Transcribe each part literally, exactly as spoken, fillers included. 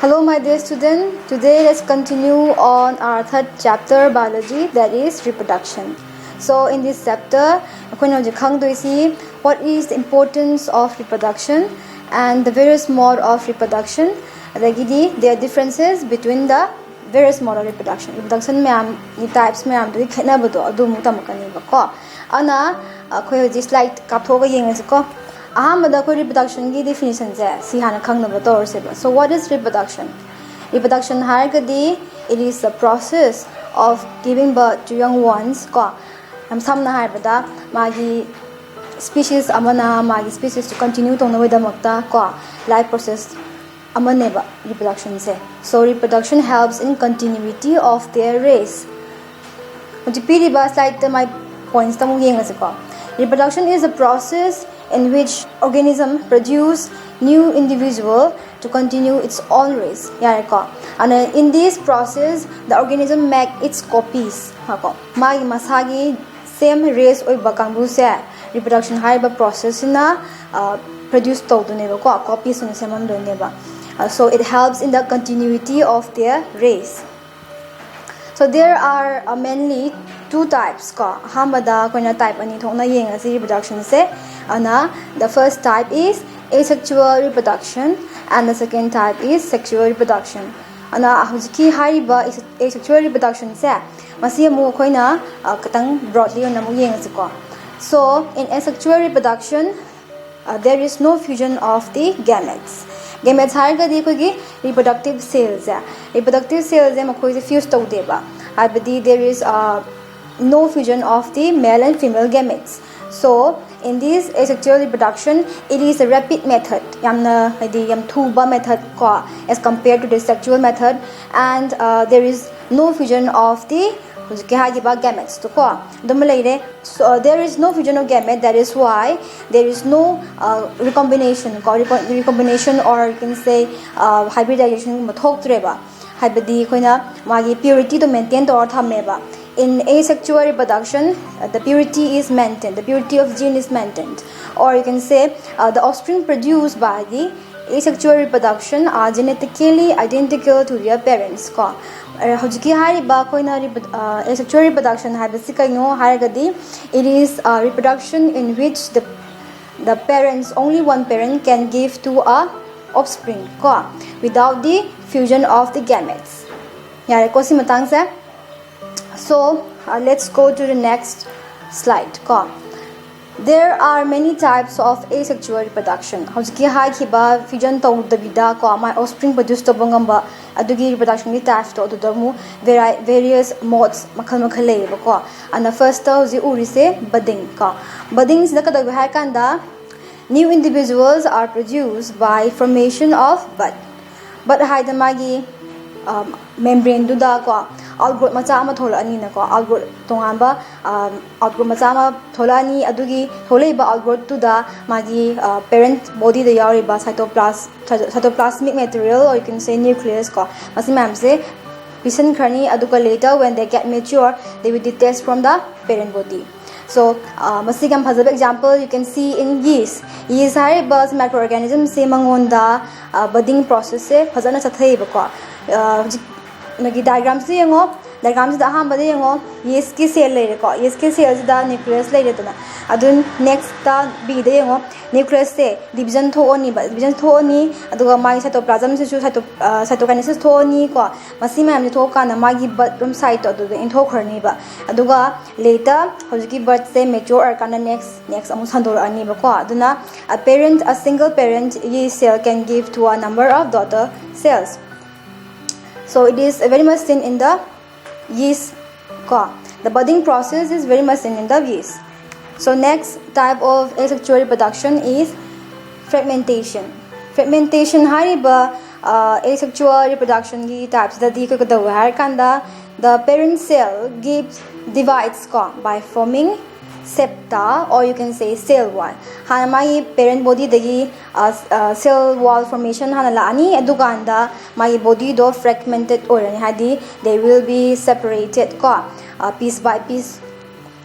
Hello, my dear student. Today, let's continue on our third chapter, biology, that is reproduction. So, in this chapter, ꯑꯩꯈꯣꯏꯅ ꯍꯧꯖꯤꯛ ꯈꯪꯗꯣꯏꯁꯤ what is the importance of reproduction and the various mode of reproduction, ꯑꯗꯒꯤꯗꯤ their differences between the various mode of reproduction, reproduction ꯃꯌꯥꯝꯒꯤ types ꯃꯌꯥꯝꯗꯨꯒꯤ ꯈꯦꯠꯅꯕꯗꯣ ꯑꯗꯨ ꯑꯃꯨꯛ ꯇꯝꯃꯛꯀꯅꯦꯕꯀꯣ. ꯑꯗꯨꯅ ꯑꯩꯈꯣꯏ ꯍꯧꯖꯤꯛ slide ꯀꯥꯞꯊꯣꯛꯑꯒ ꯌꯦꯡꯉꯁꯤꯀꯣ. ꯑꯍꯥꯟꯕꯗ ꯑꯩꯈꯣꯏ reproductionꯒꯤ definitionꯁꯦ ꯁꯤ ꯍꯥꯟꯅ ꯈꯪꯅꯕ ꯇꯧꯔꯁꯦꯕ. So what is reproduction? Reproduction ꯍꯥꯏꯔꯒꯗꯤ it is the process of giving birth to young ones ꯀꯣ. ꯌꯥꯝ ꯁꯝꯅ ꯍꯥꯏꯔꯕꯗ ꯃꯥꯒꯤ species ꯑꯃꯅ ꯃꯥꯒꯤ speciesꯇꯨ continue ꯇꯧꯅꯕꯒꯤꯗꯃꯛꯇ ꯀꯣ life process ꯑꯃꯅꯦꯕ reproductionꯁꯦ. So reproduction helps in continuity of their race. ꯍꯧꯖꯤꯛ ꯄꯤꯔꯤꯕ slideꯇ ꯃꯥꯏ pointsꯇ ꯑꯃꯨꯛ ꯌꯦꯡꯉꯁꯤꯀꯣ. Reproduction is a process in which organism produce new individual to continue its own race. ꯌꯥꯔꯦꯀꯣ. ꯑꯗꯨꯅ in this process the organism make its copies ꯀꯣ. ꯃꯥꯒꯤ ꯃꯁꯥꯒꯤ same race ꯑꯣꯏꯕ ꯀꯥꯡꯕꯨꯁꯦ reproduction ꯍꯥꯏꯔꯤꯕ processꯁꯤꯅ produce ꯇꯧꯗꯣꯏꯅꯦꯕꯀꯣ, copies ꯑꯣꯏꯅ ꯁꯦꯝꯍꯟꯗꯣꯏꯅꯦꯕ. So it helps in the continuity of their race. So there are uh, mainly two types ꯀꯣ. ꯑꯍꯥꯟꯕꯗ ꯑꯩꯈꯣꯏꯅ type ꯑꯅꯤ ꯊꯣꯛꯅ ꯌꯦꯡꯉꯁꯤ reproductionꯁꯦ. ꯑꯗꯨꯅ the first type is asexual reproduction and the second type is sexual reproduction. ꯑꯗꯨꯅ ꯍꯧꯖꯤꯛꯀꯤ ꯍꯥꯏꯔꯤꯕ asexual reproductionꯁꯦ ꯃꯁꯤ ꯑꯃꯨꯛ ꯑꯩꯈꯣꯏꯅ ꯈꯤꯇꯪ broadly ꯑꯣꯏꯅ ꯑꯃꯨꯛ ꯌꯦꯡꯉꯁꯤꯀꯣ. So in asexual reproduction, uh, there is no fusion of the gametes. Gametes ꯍꯥꯏꯔꯒꯗꯤ ꯑꯩꯈꯣꯏꯒꯤ reproductive cellꯁꯦ, reproductive cellꯁꯦ ꯃꯈꯣꯏꯁꯦ fuse ꯇꯧꯗꯦꯕ. ꯍꯥꯏꯕꯗꯤ there is uh, no fusion of the male and female gametes. So in this asexual reproduction, it is a rapid method, ꯌꯥꯝꯅ ꯍꯥꯏꯗꯤ ꯌꯥꯝ ꯊꯨꯕ method ꯀꯣ, as compared to the sexual method, and uh, there is no fusion of the ꯍꯧꯖꯤꯛꯀꯤ ꯍꯥꯏꯈꯤꯕ gametesꯇꯨ ꯀꯣ ꯑꯗꯨꯃ ꯂꯩꯔꯦ. So uh, there is no fusion of gamete, that is why there is no uh, recombination ꯀꯣ, recombination or you can say uh, hybridization ꯒꯨꯝꯕ ꯊꯣꯛꯇ꯭ꯔꯦꯕ. ꯍꯥꯏꯕꯗꯤ ꯑꯩꯈꯣꯏꯅ ꯃꯥꯒꯤ purity ꯗꯣ maintain ꯇꯧꯔ ꯊꯝꯃꯦꯕ. In asexual reproduction, uh, the purity is maintained, the purity of gene is maintained, or you can say uh, the offspring produced by the Asexual reproduction are genetically identical to their parents ꯀꯣ꯫ ꯑ, ꯍꯧꯖꯤꯛꯀꯤ ꯍꯥꯏꯔꯤꯕ ꯑꯩꯈꯣꯏꯅ repro- ꯑ, asexual reproduction ꯍꯥꯏꯕꯁꯤ ꯀꯩꯅꯣ ꯍꯥꯏꯔꯒꯗꯤ, it is a reproduction in which the the parents, only one parent can give to a offspring ꯀꯣ, without the fusion of the gametes. ꯌꯥꯔꯦꯀꯣ ꯁꯤ ꯃꯇꯥꯡꯁꯦ? So, uh, let's go to the next slide ꯀꯣ. There are many types of asexual reproduction. ꯍꯧꯖꯤꯛꯀꯤ ꯍꯥꯏꯈꯤꯕ fusion ꯇꯧꯗꯕꯤꯗ ꯀꯣ, ꯃꯥꯏ offspring produce ꯇꯧꯕ ꯉꯝꯕ ꯑꯗꯨꯒꯤ reproductionꯒꯤ typesꯇꯣ, ꯑꯗꯨꯗ ꯑꯃꯨꯛ vari- various modes ꯃꯈꯜ ꯃꯈꯜ ꯂꯩꯌꯦꯕꯀꯣ. ꯑꯗꯨꯅ firstꯇ ꯍꯧꯖꯤꯛ ꯎꯔꯤꯁꯦ budding ꯀꯣ. Buddingꯁꯤꯗ ꯀꯩꯗꯧꯒꯦ ꯍꯥꯏ ꯀꯥꯟꯗ, new individuals are produced by formation of bud. Bud ꯍꯥꯏꯗ ꯃꯥꯒꯤ membranedꯨꯗ ꯀꯣ, outgrowth ꯃꯆꯥ ꯑꯃ ꯊꯣꯛꯂꯛꯑꯅꯤꯅꯀꯣ. Outgrowth ꯇꯣꯉꯥꯟꯕ outgrowth ꯃꯆꯥ ꯑꯃ ꯊꯣꯛꯂꯛꯑꯅꯤ꯫ ꯑꯗꯨꯒꯤ ꯊꯣꯛꯂꯛꯏꯕ outgrowthꯇꯨꯗ ꯃꯥꯒꯤ parent bodyꯗ ꯌꯥꯎꯔꯤꯕ cytoplas cytoplasmic material, or you can say nucleus ꯀꯣ, ꯃꯁꯤ ꯃꯌꯥꯝꯁꯦ ꯄꯤꯁꯟꯈ꯭ꯔꯅꯤ꯫ ꯑꯗꯨꯒ later when they get mature, they will detach from the parent body. So, ꯃꯁꯤꯒꯤ ꯌꯥꯝ ꯐꯖꯕ example you can see in yeast. Yeast ꯍꯥꯏꯔꯤꯕ microorganismꯁꯦ ꯃꯉꯣꯟꯗ budding processꯁꯦ ꯐꯖꯅ ꯆꯠꯊꯩꯌꯦꯕꯀꯣ꯫ ꯍꯧꯖꯤꯛ ꯅꯣꯏꯒꯤ diagramꯁꯤ ꯌꯦꯡꯉꯣ꯫ Diagramꯁꯤꯗ ꯑꯍꯥꯟꯕꯗ ꯌꯦꯡꯉꯣ, yeastꯀꯤ cell ꯂꯩꯔꯦꯀꯣ꯫ Yeastꯀꯤ cellꯁꯤꯗ nucleus ꯂꯩꯔꯦꯗꯅ꯫ ꯑꯗꯨ nextꯇ Bꯗ ꯌꯦꯡꯉꯣ, nucleusꯁꯦ division ꯊꯣꯛꯑꯅꯤꯕ꯫ Division ꯊꯣꯛꯑꯅꯤ, ꯑꯗꯨꯒ ꯃꯥꯒꯤ cytoplasmꯁꯤꯁꯨ cyto- cytokinesis ꯊꯣꯛꯑꯅꯤꯀꯣ꯫ ꯃꯁꯤ ꯃꯌꯥꯝꯁꯦ ꯊꯣꯛꯑꯀꯥꯟꯗ ꯃꯥꯒꯤ bud room siteꯇꯣ ꯑꯗꯨꯗ ꯏꯟꯊꯣꯛꯈ꯭ꯔꯅꯤꯕ꯫ ꯑꯗꯨꯒ later ꯍꯧꯖꯤꯛꯀꯤ budꯁꯦ mature ꯑꯣꯏꯔꯀꯥꯟꯗ next next ꯑꯃꯨꯛ ꯁꯟꯗꯣꯔꯛꯑꯅꯤꯕꯀꯣ꯫ ꯑꯗꯨꯅ a parent, a single parent yeast cell can give to a number of daughter cells. So it is very much seen in the yeast ꯀꯣ. The budding process is very much seen in the yeast. So next type of asexual reproduction is fragmentation. Fragmentation ꯍꯥꯏꯔꯤꯕ asexual reproductionꯒꯤ typeꯁꯤꯗꯗꯤ ꯑꯩꯈꯣꯏ ꯀꯩꯗꯧꯋꯦ ꯍꯥꯏꯔ ꯀꯥꯟꯗ, the parent cell gives divides ꯀꯣ, by forming septa, or you can say cell wall. ꯍꯥꯟꯅ ꯃꯥꯒꯤ parent bodyꯗꯒꯤ cell wall formation ꯍꯥꯟꯅ ꯂꯥꯛꯑꯅꯤ꯫ ꯑꯗꯨꯀꯥꯟꯗ ꯃꯥꯒꯤ bodyꯗꯣ fragmented ꯑꯣꯏꯔꯅꯤ, ꯍꯥꯏꯗꯤ they will be separated ꯀꯣ, piece by piece.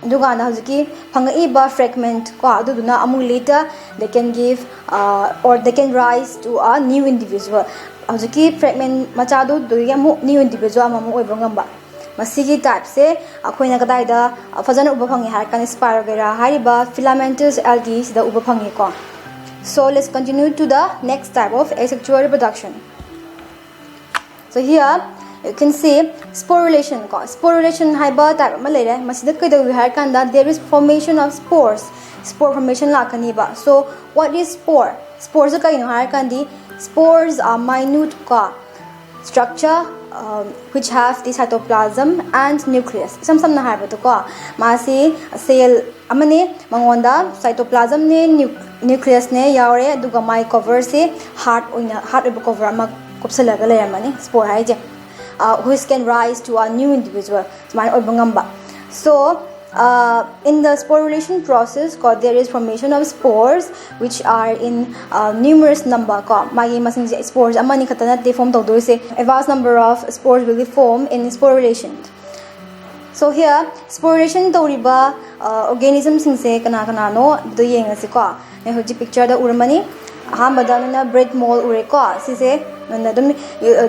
ꯑꯗꯨꯀꯥꯟꯗ ꯍꯧꯖꯤꯛꯀꯤ ꯐꯪꯉꯛꯏꯕ fragment ꯀꯣ, ꯑꯗꯨꯗꯨꯅ ꯑꯃꯨꯛ later they can give, uh, or they can rise to a new individual. ꯍꯧꯖꯤꯛꯀꯤ fragment ꯃꯆꯥꯗꯨꯗꯒꯤ ꯑꯃꯨꯛ new individual ꯑꯃꯃꯨꯛ ꯑꯣꯏꯕ ꯉꯝꯕ꯫ ꯃꯁꯤꯒꯤ typeꯁꯦ ꯑꯩꯈꯣꯏꯅ ꯀꯗꯥꯏꯗ ꯐꯖꯅ ꯎꯕ ꯐꯪꯉꯤ ꯍꯥꯏꯔ ꯀꯥꯟꯗ Spirogyra ꯍꯥꯏꯔꯤꯕ filamentous algae ꯁꯤꯗ ꯎꯕ ꯐꯪꯉꯤꯀꯣ꯫ So let's continue to the next type of asexual reproduction. So here you can see sporulation ꯀꯣ, sporulation ꯍꯥꯏꯕ type ꯑꯃ ꯂꯩꯔꯦ꯫ ꯃꯁꯤꯗ ꯀꯩꯗꯧꯏ ꯍꯥꯏꯔ ꯀꯥꯟꯗ there is formation of spores, spore formation ꯂꯥꯛꯀꯅꯤꯕ꯫ So what is spore? Sporeꯁꯦ ꯀꯩꯅꯣ ꯍꯥꯏꯔ ꯀꯥꯟꯗꯤ spores are minute ꯀꯣ structure, uh, which have the cytoplasm and nucleus. ꯏꯁꯝ ꯁꯝꯅ ꯍꯥꯏꯔꯕꯗꯀꯣ, ꯃꯥꯁꯤ cell ꯑꯃꯅꯦ, ꯃꯉꯣꯟꯗ cytoplasmꯅꯦ, nu- nucleusꯅꯦ ꯌꯥꯎꯔꯦ, ꯑꯗꯨꯒ ꯃꯥꯏ coverꯁꯦ hard ꯑꯣꯏꯅ, hard ꯑꯣꯏꯕ cover ꯑꯃ ꯀꯨꯞꯁꯜꯂꯒ ꯂꯩꯔꯝꯃꯅꯤ spore ꯍꯥꯏꯁꯦ, uh, which can rise to a new individual, ꯁꯨꯃꯥꯏꯅ ꯑꯣꯏꯕ ꯉꯝꯕ꯫ So uh, in the sporulation process ꯀꯣ, there is formation of spores which are in, uh, numerous number ꯀꯣ, ꯃꯥꯒꯤ ꯃꯁꯤꯡꯁꯦ spores ꯑꯃꯅꯤ ꯈꯛꯇ ꯅꯠꯇꯦ form ꯇꯧꯗꯣꯏꯁꯦ, a vast number of spores will be formed in sporulation. So here sporulation ꯇꯧꯔꯤꯕ, uh, organismꯁꯤꯡꯁꯦ ꯀꯅꯥ ꯀꯅꯥꯅꯣ ꯑꯗꯨ ꯌꯦꯡꯉꯁꯤꯀꯣ꯫ ꯅꯣꯏ ꯍꯧꯖꯤꯛ pictureꯗ ꯎꯔꯝꯃꯅꯤ꯫ ꯑꯍꯥꯟꯕꯗ ꯅꯣꯏꯅ bread mold ꯎꯔꯦꯀꯣ, ꯁꯤꯁꯦ ꯅꯣꯏꯅ ꯑꯗꯨꯝ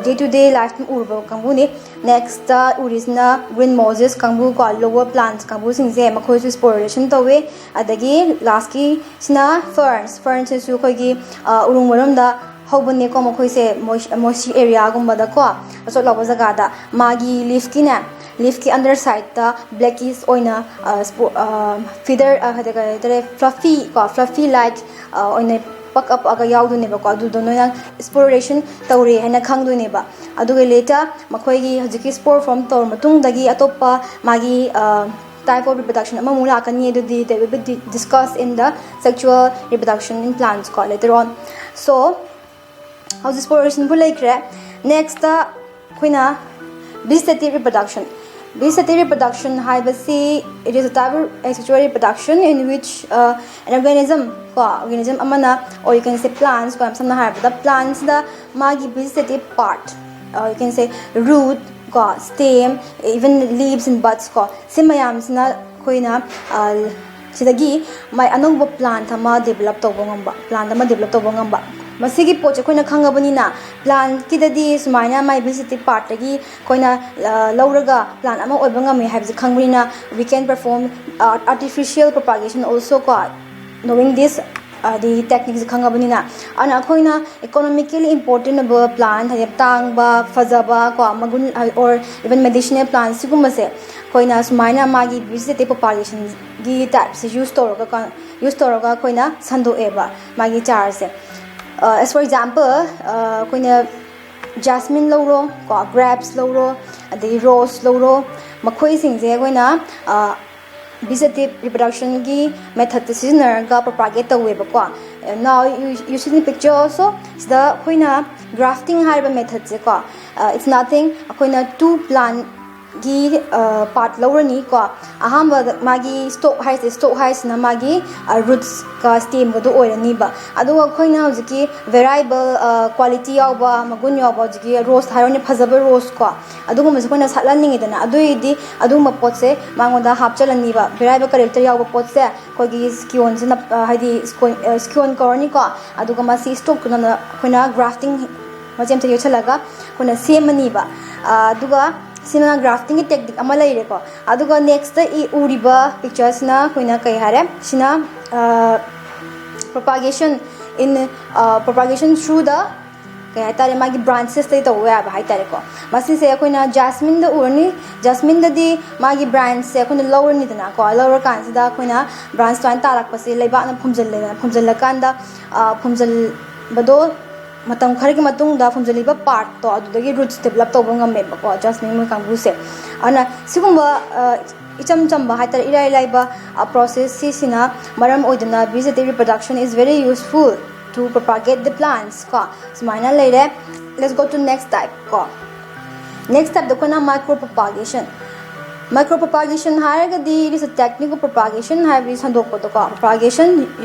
day to day life ꯑꯗꯨꯝ ꯎꯔꯕ ꯀꯥꯡꯕꯨꯅꯤ꯫ Next ꯎꯔꯤꯁꯤꯅ green mosses ꯀꯥꯡꯕꯨ ꯀꯣ, lower plants ꯀꯥꯡꯕꯨꯁꯤꯡꯁꯦ ꯃꯈꯣꯏꯁꯨ sporulation ꯇꯧꯋꯦ꯫ ꯑꯗꯒꯤ lastꯀꯤ ꯁꯤꯅ ferns, fernsꯁꯤꯁꯨ ꯑꯩꯈꯣꯏꯒꯤ, ꯑ, ꯎꯔꯨꯝ ꯋꯥꯔꯨꯝꯗ ꯍꯧꯕꯅꯦꯀꯣ, ꯃꯈꯣꯏꯁꯦ moist- moisture areaꯒꯨꯝꯕꯗꯀꯣ, ꯑꯆꯣꯠ ꯂꯧꯕ ꯖꯒꯥꯗ꯫ ꯃꯥꯒꯤ leafꯀꯤꯅꯦ, leafꯀꯤ under sideꯇ blackish ꯑꯣꯏꯅ, ꯑ, spo- ꯑ, feather, ꯑ, ꯀꯩ ꯍꯥꯏꯇꯥꯔꯦ, fluffy ꯀꯣ, fluffy like, ꯑ, ꯑꯣꯏꯅ ꯄꯛꯑ ꯄꯛꯑꯒ ꯌꯥꯎꯗꯣꯏꯅꯦꯕꯀꯣ꯫ ꯑꯗꯨꯗꯣ ꯅꯣꯏꯅ sporulation ꯇꯧꯔꯦ ꯍꯥꯏꯅ ꯈꯪꯗꯣꯏꯅꯦꯕ꯫ ꯑꯗꯨꯒ later ꯃꯈꯣꯏꯒꯤ ꯍꯧꯖꯤꯛꯀꯤ spore form ꯇꯧꯔ ꯃꯇꯨꯡꯗꯒꯤ ꯑꯇꯣꯞꯄ ꯃꯥꯒꯤ, ꯑ, type of reproduction ꯑꯃꯃꯨꯛ ꯂꯥꯛꯀꯅꯤ, ꯑꯗꯨꯗꯤ they will be di- discussed in the sexual reproduction in plants ꯀꯣ, later on. So ꯍꯧꯖꯤꯛ sporulationꯕꯨ ꯂꯩꯈ꯭ꯔꯦ꯫ Nextꯇ ꯑꯩꯈꯣꯏꯅ vegetative reproduction, vegetative reproduction ꯍꯥꯏꯕꯁꯤ it is a type of asexual reproduction in which, uh, an organism ꯀꯣ, organism ꯑꯃꯅ, or you can say plants ꯀꯣ, ꯌꯥꯝ ꯁꯝꯅ ꯍꯥꯏꯔꯕꯗ plantꯁꯤꯗ ꯃꯥꯒꯤ vegetative part, uh, you can say root ꯀꯣ, stem, even leaves and buds ꯀꯣ, ꯁꯤ ꯃꯌꯥꯝꯁꯤꯅ ꯑꯩꯈꯣꯏꯅ ꯁꯤꯗꯒꯤ ꯃꯥꯏ ꯑꯅꯧꯕ ꯄ꯭ꯂꯥꯟꯠ ꯑꯃ ꯗꯦꯕꯂꯞ ꯇꯧꯕ ꯉꯝꯕ, ꯄ꯭ꯂꯥꯟꯠ ꯑꯃ ꯗꯦꯕꯂꯞ ꯇꯧꯕ ꯉꯝꯕ꯫ ꯃꯁꯤꯒꯤ ꯄꯣꯠꯁꯦ ꯑꯩꯈꯣꯏꯅ ꯈꯪꯉꯕꯅꯤꯅ, ꯄ꯭ꯂꯥꯟꯠꯀꯤꯗꯗꯤ ꯁꯨꯃꯥꯏꯅ ꯃꯥꯏ ꯚꯤꯖꯤꯇꯤꯚ ꯄꯥꯔꯠꯇꯒꯤ ꯑꯩꯈꯣꯏꯅ ꯂꯧꯔꯒ ꯄ꯭ꯂꯥꯟꯠ ꯑꯃ ꯑꯣꯏꯕ ꯉꯝꯃꯤ ꯍꯥꯏꯕꯁꯦ ꯈꯪꯕꯅꯤꯅ, we can perform artificial propagation also ꯀꯣ, knowing this, ꯍꯥꯏꯗꯤ ꯇꯦꯛꯅꯤꯛꯁꯦ ꯈꯪꯉꯕꯅꯤꯅ꯫ ꯑꯗꯨꯅ ꯑꯩꯈꯣꯏꯅ ꯏꯀꯣꯅꯣꯃꯤꯀꯦꯂꯤ ꯏꯝꯄꯣꯔꯇꯦꯟ ꯑꯣꯏꯕ ꯄ꯭ꯂꯥꯟꯠ, ꯍꯥꯏꯗꯤ ꯇꯥꯡꯕ, ꯐꯖꯕ ꯀꯣ, ꯃꯒꯨꯟ, or even medicinal plants ꯁꯤꯒꯨꯝꯕꯁꯦ ꯑꯩꯈꯣꯏꯅ ꯁꯨꯃꯥꯏꯅ ꯃꯥꯒꯤ ꯚꯤꯖꯤꯇꯤꯚ ꯄ꯭ꯔꯣꯄꯥꯒꯦꯁꯟꯒꯤ ꯇꯥꯏꯞꯁꯦ ꯌꯨꯁ ꯇꯧꯔꯒ, ꯌꯨꯁ ꯇꯧꯔꯒ ꯑꯩꯈꯣꯏꯅ ꯁꯟꯗꯣꯛꯑꯦꯕ ꯃꯥꯒꯤ ꯆꯥꯔꯁꯦ꯫ As for example, ꯑꯩꯈꯣꯏꯅ ꯖꯥꯁꯃꯤꯟ ꯂꯧꯔꯣ ꯀꯣ, ꯒ꯭ꯔꯦꯞꯁ ꯂꯧꯔꯣ, ꯑꯗꯩ ꯔꯣꯁ ꯂꯧꯔꯣ, ꯃꯈꯣꯏꯁꯤꯡꯁꯦ ꯑꯩꯈꯣꯏꯅ ꯚꯤꯖꯤꯇꯤꯚ ꯔꯤꯄ꯭ꯔꯗꯛꯁꯟꯒꯤ ꯃꯦꯊꯠꯇ ꯁꯤꯖꯤꯟꯅꯔꯒ ꯄ꯭ꯔꯣꯄꯥꯒꯦꯠ ꯇꯧꯋꯦꯕꯀꯣ꯫ Now you, you see the picture also, ꯁꯤꯗ ꯑꯩꯈꯣꯏꯅ ꯒ꯭ꯔꯥꯐꯇꯤꯡ ꯍꯥꯏꯔꯤꯕ ꯃꯦꯊꯠꯁꯦꯀꯣ, it's nothing, ꯑꯩꯈꯣꯏꯅ ꯇꯨ ꯄ꯭ꯂꯥꯟꯒꯤ ꯄꯥꯔꯠ ꯂꯧꯔꯅꯤꯀꯣ꯫ ꯑꯍꯥꯟꯕꯗ ꯃꯥꯒꯤ ꯁ꯭ꯇꯣꯛ ꯍꯥꯏꯁꯦ, ꯁ꯭ꯇꯣꯛ ꯍꯥꯏꯁꯤꯅ ꯃꯥꯒꯤ ꯔꯨꯠꯁꯀ ꯁ꯭ꯇꯦꯝꯒꯗꯣ ꯑꯣꯏꯔꯅꯤꯕ꯫ ꯑꯗꯨꯒ ꯑꯩꯈꯣꯏꯅ ꯍꯧꯖꯤꯛꯀꯤ ꯚꯦꯔꯥꯏꯕꯜ ꯀ꯭ꯋꯥꯂꯤꯇꯤ ꯌꯥꯎꯕ, ꯃꯒꯨꯟ ꯌꯥꯎꯕ, ꯍꯧꯖꯤꯛꯀꯤ ꯔꯣꯁ ꯍꯥꯏꯔꯣꯅꯦ, ꯐꯖꯕ ꯔꯣꯁ ꯀꯣ, ꯑꯗꯨꯒꯨꯝꯕꯁꯦ ꯑꯩꯈꯣꯏꯅ ꯁꯥꯠꯍꯟꯅꯤꯡꯉꯤꯗꯅ, ꯑꯗꯨꯏꯗꯤ ꯑꯗꯨꯒꯨꯝꯕ ꯄꯣꯠꯁꯦ ꯃꯉꯣꯟꯗ ꯍꯥꯞꯆꯜꯂꯅꯤꯕ꯫ ꯚꯦꯔꯥꯏꯕꯜ ꯀꯦꯔꯦꯛꯇꯔ ꯌꯥꯎꯕ ꯄꯣꯠꯁꯦ ꯑꯩꯈꯣꯏꯒꯤ ꯁ꯭ꯀꯤꯌꯣꯟꯁꯤꯅ, ꯍꯥꯏꯗꯤ ꯁ꯭ꯀꯤꯌꯣꯟ ꯀꯧꯔꯅꯤꯀꯣ꯫ ꯑꯗꯨꯒ ꯃꯁꯤ ꯁ꯭ꯇꯣꯛꯇꯨꯅ ꯑꯩꯈꯣꯏꯅ ꯒ꯭ꯔꯥꯐꯇꯤꯡ ꯃꯆꯦꯠ ꯃꯆꯦꯠ ꯌꯣꯠꯁꯜꯂꯒ ꯑꯩꯈꯣꯏꯅ ꯁꯦꯝꯃꯅꯤꯕ꯫ ꯑꯗꯨꯒ ꯁꯤꯅ ꯒ꯭ꯔꯥꯐꯇꯤꯡꯒꯤ ꯇꯦꯛꯅꯤꯛ ꯑꯃ ꯂꯩꯔꯦꯀꯣ꯫ ꯑꯗꯨꯒ ꯅꯦꯛꯁꯇ ꯏ ꯎꯔꯤꯕ ꯄꯤꯛꯆꯔꯁꯤꯅ ꯑꯩꯈꯣꯏꯅ ꯀꯩ ꯍꯥꯏꯔꯦ? ꯁꯤꯅ propagation in, propagation through the, ꯀꯩ ꯍꯥꯏꯇꯥꯔꯦ, ꯃꯥꯒꯤ ꯕ꯭ꯔꯥꯟꯆꯦꯁꯇꯒꯤ ꯇꯧꯕ ꯌꯥꯕ ꯍꯥꯏꯇꯥꯔꯦꯀꯣ꯫ ꯃꯁꯤꯁꯦ ꯑꯩꯈꯣꯏꯅ ꯖꯥꯁꯃꯤꯟꯗ ꯎꯔꯅꯤ꯫ ꯖꯥꯁꯃꯤꯟꯗꯗꯤ ꯃꯥꯒꯤ ꯕ꯭ꯔꯥꯟꯆꯁꯦ ꯑꯩꯈꯣꯏꯅ ꯂꯧꯔꯅꯤꯗꯅꯀꯣ꯫ ꯂꯧꯔꯀꯥꯟꯁꯤꯗ ꯑꯩꯈꯣꯏꯅ ꯕ꯭ꯔꯥꯟꯆ ꯁꯨꯃꯥꯏꯅ ꯇꯥꯔꯛꯄꯁꯦ ꯂꯩꯕꯥꯛꯅ ꯐꯨꯝꯖꯤꯜꯂꯦꯗꯅ, ꯐꯨꯝꯖꯤꯜꯂꯀꯥꯟꯗ ꯐꯨꯝꯖꯤꯟꯕꯗꯣ ꯃꯇꯝ ꯈꯔꯒꯤ ꯃꯇꯨꯡꯗ ꯐꯨꯝꯖꯤꯜꯂꯤꯕ ꯄꯥꯔꯠꯇꯣ ꯑꯗꯨꯗꯒꯤ ꯔꯨꯠꯁ ꯗꯦꯕꯂꯞ ꯇꯧꯕ ꯉꯝꯃꯦꯕꯀꯣ ꯖꯥꯁꯃꯤꯟ ꯃꯣꯏ ꯀꯥꯡꯕꯨꯁꯦ꯫ ꯑꯗꯨꯅ ꯁꯤꯒꯨꯝꯕ ꯏꯆꯝ ꯆꯝꯕ ꯍꯥꯏꯇꯥꯔꯦ, ꯏꯔꯥꯏ ꯂꯥꯏꯕ ꯄ꯭ꯔꯣꯁꯦꯁ ꯁꯤꯁꯤꯅ ꯃꯔꯝ ꯑꯣꯏꯗꯨꯅ vegetative reproduction is very useful to propagate the plants ꯀꯣ꯫ ꯁꯨꯃꯥꯏꯅ ꯂꯩꯔꯦ꯫ Let's go to next type ꯀꯣ꯫ ꯅꯦꯛꯁ ꯇꯥꯏꯞꯇ ꯑꯩꯈꯣꯏꯅ ꯃꯥꯏꯀ꯭ꯔꯣ ꯄ꯭ꯔꯣꯄꯥꯒꯦꯁꯟ꯫ Micropropagation ꯍꯥꯏꯔꯒꯗꯤ it is a technique of propagation ꯍꯥꯏꯕꯗꯤ ꯁꯟꯗꯣꯛꯄꯗꯣꯀꯣ, propagation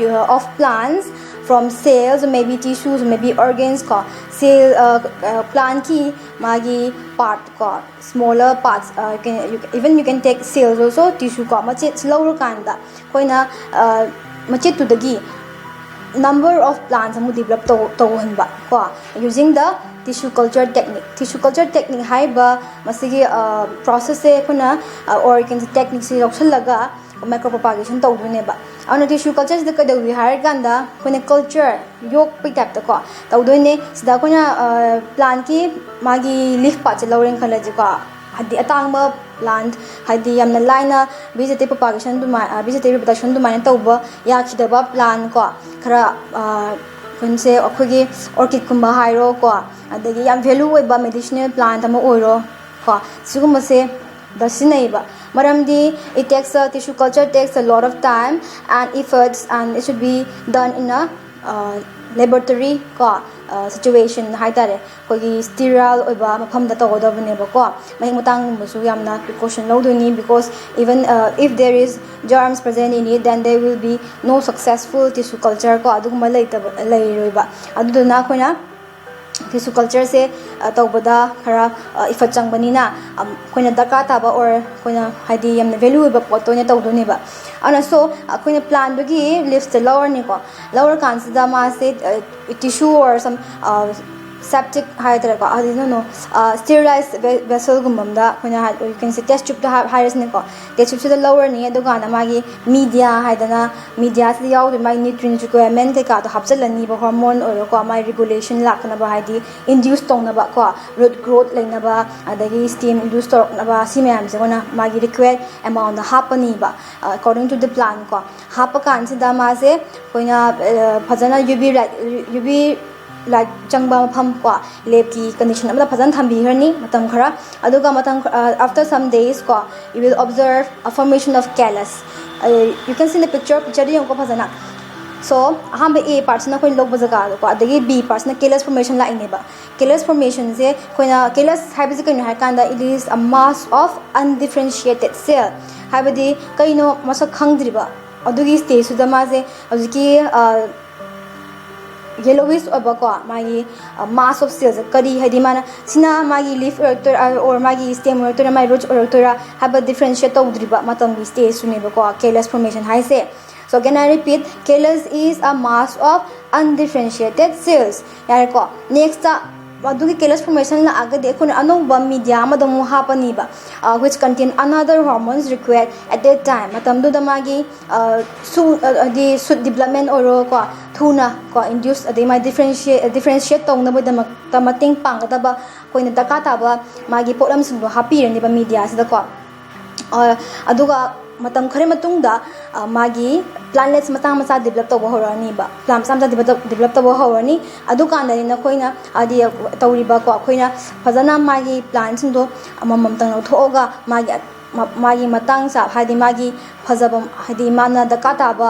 of plants from cells, maybe tissues, maybe organs ꯀꯣ, cell, plantꯀꯤ ꯃꯥꯒꯤ part ꯀꯣ, smaller parts, even you can take cells also, tissue ꯀꯣ, ꯃꯆꯦꯠꯁꯤ ꯂꯧꯔꯀꯥꯟꯗ ꯑꯩꯈꯣꯏꯅ ꯃꯆꯦꯠꯇꯨꯗꯒꯤ number of plants ꯑꯃꯨꯛ develop ꯇꯧ ꯇꯧꯍꯟꯕ ꯀꯣ, using the tissue culture technique. Tissue culture technique ꯍꯥꯏꯔꯤꯕ ꯃꯁꯤꯒꯤ processꯁꯦ ꯑꯩꯈꯣꯏꯅ organꯁꯦ techniqueꯁꯦ ꯂꯧꯁꯤꯜꯂꯒ micropropagation ꯇꯧꯗꯣꯏꯅꯦꯕ꯫ ꯑꯗꯨꯅ tissue cultureꯁꯤꯗ ꯀꯩꯗꯧꯏ ꯍꯥꯏꯔꯀꯥꯟꯗ ꯑꯩꯈꯣꯏꯅ culture ꯌꯣꯛꯄꯒꯤ typeꯇꯀꯣ ꯇꯧꯗꯣꯏꯅꯦ꯫ ꯁꯤꯗ ꯑꯩꯈꯣꯏꯅ plantꯀꯤ ꯃꯥꯒꯤ leaf partꯁꯦ ꯂꯧꯔꯦꯅ ꯈꯜꯂꯁꯤꯀꯣ, ꯍꯥꯏꯗꯤ ꯑꯇꯥꯡꯕ plant, ꯍꯥꯏꯗꯤ ꯌꯥꯝꯅ ꯂꯥꯏꯅ vegetative propagation ꯑꯗꯨꯃꯥꯏꯅ, vegetative reproduction ꯑꯗꯨꯃꯥꯏꯅ ꯇꯧꯕ ꯌꯥꯈꯤꯗꯕ plant ꯀꯣ, ꯈꯔ ꯑꯩꯈꯣꯏꯁꯦ ꯑꯩꯈꯣꯏꯒꯤ orchidꯀꯨꯝꯕ ꯍꯥꯏꯔꯣꯀꯣ, ꯑꯗꯒꯤ ꯌꯥꯝ value ꯑꯣꯏꯕ medicinal plant ꯑꯃ ꯑꯣꯏꯔꯣ ꯀꯣ, ꯁꯤꯒꯨꯝꯕꯁꯦ ꯗ ꯁꯤꯖꯤꯟꯅꯩꯌꯦꯕ꯫ ꯃꯔꯝꯗꯤ it takes a, tissue culture takes a lot of time and efforts and it should be done in a laboratory ꯀꯣ situation ꯍꯥꯏꯇꯥꯔꯦ, ꯑꯩꯈꯣꯏꯒꯤ sterile ꯑꯣꯏꯕ ꯃꯐꯝꯗ ꯇꯧꯒꯗꯕꯅꯦꯕꯀꯣ꯫ ꯃꯍꯤꯛ ꯃꯇꯥꯡꯒꯨꯝꯕꯁꯨ ꯌꯥꯝꯅ precaution ꯂꯧꯗꯣꯏꯅꯤ, because even if there is germs present in it, then there will be no successful tissue culture ꯀꯣ, ꯑꯗꯨꯒꯨꯝꯕ ꯂꯩꯇꯕ ꯂꯩꯔꯣꯏꯕ꯫ ꯑꯗꯨꯗꯨꯅ ꯑꯩꯈꯣꯏꯅ tissue cultureꯁꯦ ꯇꯧꯕꯗ ꯈꯔ effort ꯆꯪꯕꯅꯤꯅ, ꯑꯩꯈꯣꯏꯅ ꯗꯔꯀꯥꯔ ꯇꯥꯕ or ꯑꯩꯈꯣꯏꯅ ꯍꯥꯏꯗꯤ ꯌꯥꯝꯅ value ꯑꯣꯏꯕ ꯄꯣꯠꯇ ꯑꯣꯏꯅ ꯇꯧꯗꯣꯏꯅꯦꯕ꯫ ꯑꯗꯨꯅ so ꯑꯩꯈꯣꯏꯅ plantꯗꯨꯒꯤ leavesꯁꯦ ꯂꯧꯔꯅꯤꯀꯣ, ꯂꯧꯔꯀꯥꯟꯁꯤꯗ ꯃꯥꯁꯦ tissue or some septic ꯍꯥꯏꯇꯥꯔꯦꯀꯣ, ꯍꯥꯏꯗꯤ no no sterilized vesselꯒꯨꯝꯕ ꯑꯃꯗ ꯑꯩꯈꯣꯏꯅ you can say test tubeꯇ ꯍꯥꯏꯔꯁꯤꯅꯦꯀꯣ, test tubeꯁꯤꯗ ꯂꯧꯔꯅꯤ꯫ ꯑꯗꯨꯀꯥꯟꯗ ꯃꯥꯒꯤ media ꯍꯥꯏꯗꯅ mediaꯁꯤꯗ ꯌꯥꯎꯗꯣꯏ ꯃꯥꯒꯤ nutrient requirement ꯀꯩꯀꯥꯗꯣ ꯍꯥꯞꯆꯤꯜꯂꯅꯤꯕ, hormone ꯑꯣꯏꯔꯣꯀꯣ, ꯃꯥꯒꯤ regulation ꯂꯥꯛꯅꯕ, ꯍꯥꯏꯗꯤ induce ꯇꯧꯅꯕ ꯀꯣ, root growth ꯂꯩꯅꯕ, ꯑꯗꯒꯤ stem induce ꯇꯧꯔꯛꯅꯕ, ꯁꯤ ꯃꯌꯥꯝꯁꯦ ꯑꯩꯈꯣꯏꯅ ꯃꯥꯒꯤ required amountꯇ ꯍꯥꯞꯄꯅꯤꯕ, according to the plan ꯀꯣ꯫ ꯍꯥꯞꯄ ꯀꯥꯟꯁꯤꯗ ꯃꯥꯁꯦ ꯑꯩꯈꯣꯏꯅ ꯐꯖꯅ UV light, UV light ꯆꯪꯕ ꯃꯐꯝ ꯀꯣ, labꯀꯤ condition ꯑꯃꯗ ꯐꯖꯅ ꯊꯝꯕꯤꯈ꯭ꯔꯅꯤ ꯃꯇꯝ ꯈꯔ꯫ ꯑꯗꯨꯒ ꯃꯇꯝ after some days ꯀꯣ, you will observe a formation of callus. You can see the picture, pictureꯗ ꯌꯦꯡꯉꯨꯀꯣ ꯐꯖꯅ꯫ So ꯑꯍꯥꯟꯕ A partꯁꯤꯅ ꯑꯩꯈꯣꯏꯅ ꯂꯧꯕ ꯖꯒꯥꯗꯣꯀꯣ, ꯑꯗꯒꯤ B partꯁꯤꯅ callus formation ꯂꯥꯛꯏꯅꯦꯕ꯫ Callus formationꯁꯦ ꯑꯩꯈꯣꯏꯅ, callus ꯍꯥꯏꯕꯁꯤ ꯀꯩꯅꯣ ꯍꯥꯏꯔꯀꯥꯟꯗ, it is a mass of undifferentiated cell, ꯍꯥꯏꯕꯗꯤ ꯀꯩꯅꯣ ꯃꯁꯛ ꯈꯪꯗ꯭ꯔꯤꯕ ꯑꯗꯨꯒꯤ stageꯇꯨꯗ ꯃꯥꯁꯦ ꯍꯧꯖꯤꯛꯀꯤ yellowish ꯑꯣꯏꯕꯀꯣ, ꯃꯥꯒꯤ mass of cellꯁꯦ ꯀꯔꯤ, ꯍꯥꯏꯗꯤ ꯃꯥꯅ ꯁꯤꯅ ꯃꯥꯒꯤ leaf ꯑꯣꯏꯔꯛꯇꯣꯏꯔꯥ or ꯃꯥꯒꯤ stem ꯑꯣꯏꯔꯛꯇꯣꯏꯔꯥ, ꯃꯥꯒꯤ roots ꯑꯣꯏꯔꯛꯇꯣꯏꯔꯥ ꯍꯥꯏꯕ differentiate ꯇꯧꯗ꯭ꯔꯤꯕ ꯃꯇꯝꯒꯤ stageꯇꯨꯅꯦꯕꯀꯣ callus formation ꯍꯥꯏꯁꯦ꯫ So again I repeat, callus is a mass of undifferentiated cells꯫ ꯌꯥꯔꯦꯀꯣ꯫ Nextꯇ ꯑꯗꯨꯒꯤ callus formation ꯂꯥꯛꯑꯒꯗꯤ ꯑꯩꯈꯣꯏꯅ ꯑꯅꯧꯕ media ꯑꯃꯗ ꯑꯃꯨꯛ ꯍꯥꯞꯄꯅꯤꯕ, which contain another hormones required at that time꯫ ꯃꯇꯝꯗꯨꯗ ꯃꯥꯒꯤ ꯁꯨ ꯍꯥꯏꯗꯤ shoot development ꯑꯣꯏꯔꯣꯀꯣ, ꯊꯨꯅ ꯀꯣ induce, ꯑꯗꯩ ꯃꯥꯒꯤ differentiate differentiate ꯇꯧꯅꯕꯒꯤꯗꯃꯛꯇ ꯃꯇꯦꯡ ꯄꯥꯡꯒꯗꯕ ꯑꯩꯈꯣꯏꯅ ꯗꯔꯀꯥꯔ ꯇꯥꯕ ꯃꯥꯒꯤ ꯄꯣꯠꯂꯝꯁꯤꯡꯗꯣ ꯍꯥꯞꯄꯤꯔꯅꯦꯕ mediaꯁꯤꯗꯀꯣ꯫ ꯑꯗꯨꯒ ꯃꯇꯝ ꯈꯔ ꯃꯇꯨꯡꯗ ꯃꯥꯒꯤ plantlets ꯃꯆꯥ ꯃꯆꯥ develop ꯇꯧꯕ ꯍꯧꯔꯛꯑꯅꯤꯕ꯫ Plant ꯃꯆꯥ ꯃꯆꯥ develop develop ꯇꯧꯕ ꯍꯧꯔꯅꯤ꯫ ꯑꯗꯨꯀꯥꯟꯗꯗꯤ ꯅꯈꯣꯏꯅ ꯍꯥꯏꯗꯤ ꯇꯧꯔꯤꯕꯀꯣ, ꯑꯩꯈꯣꯏꯅ ꯐꯖꯅ ꯃꯥꯒꯤ plantꯁꯤꯡꯗꯣ ꯑꯃꯃꯝꯇꯪ ꯂꯧꯊꯣꯛꯑꯒ ꯃꯥꯒꯤ ꯃꯥꯒꯤ ꯃꯇꯥꯡ ꯆꯥ ꯍꯥꯏꯗꯤ ꯃꯥꯒꯤ ꯐꯖꯕ, ꯍꯥꯏꯗꯤ ꯃꯥꯅ ꯗꯔꯀꯥꯔ ꯇꯥꯕ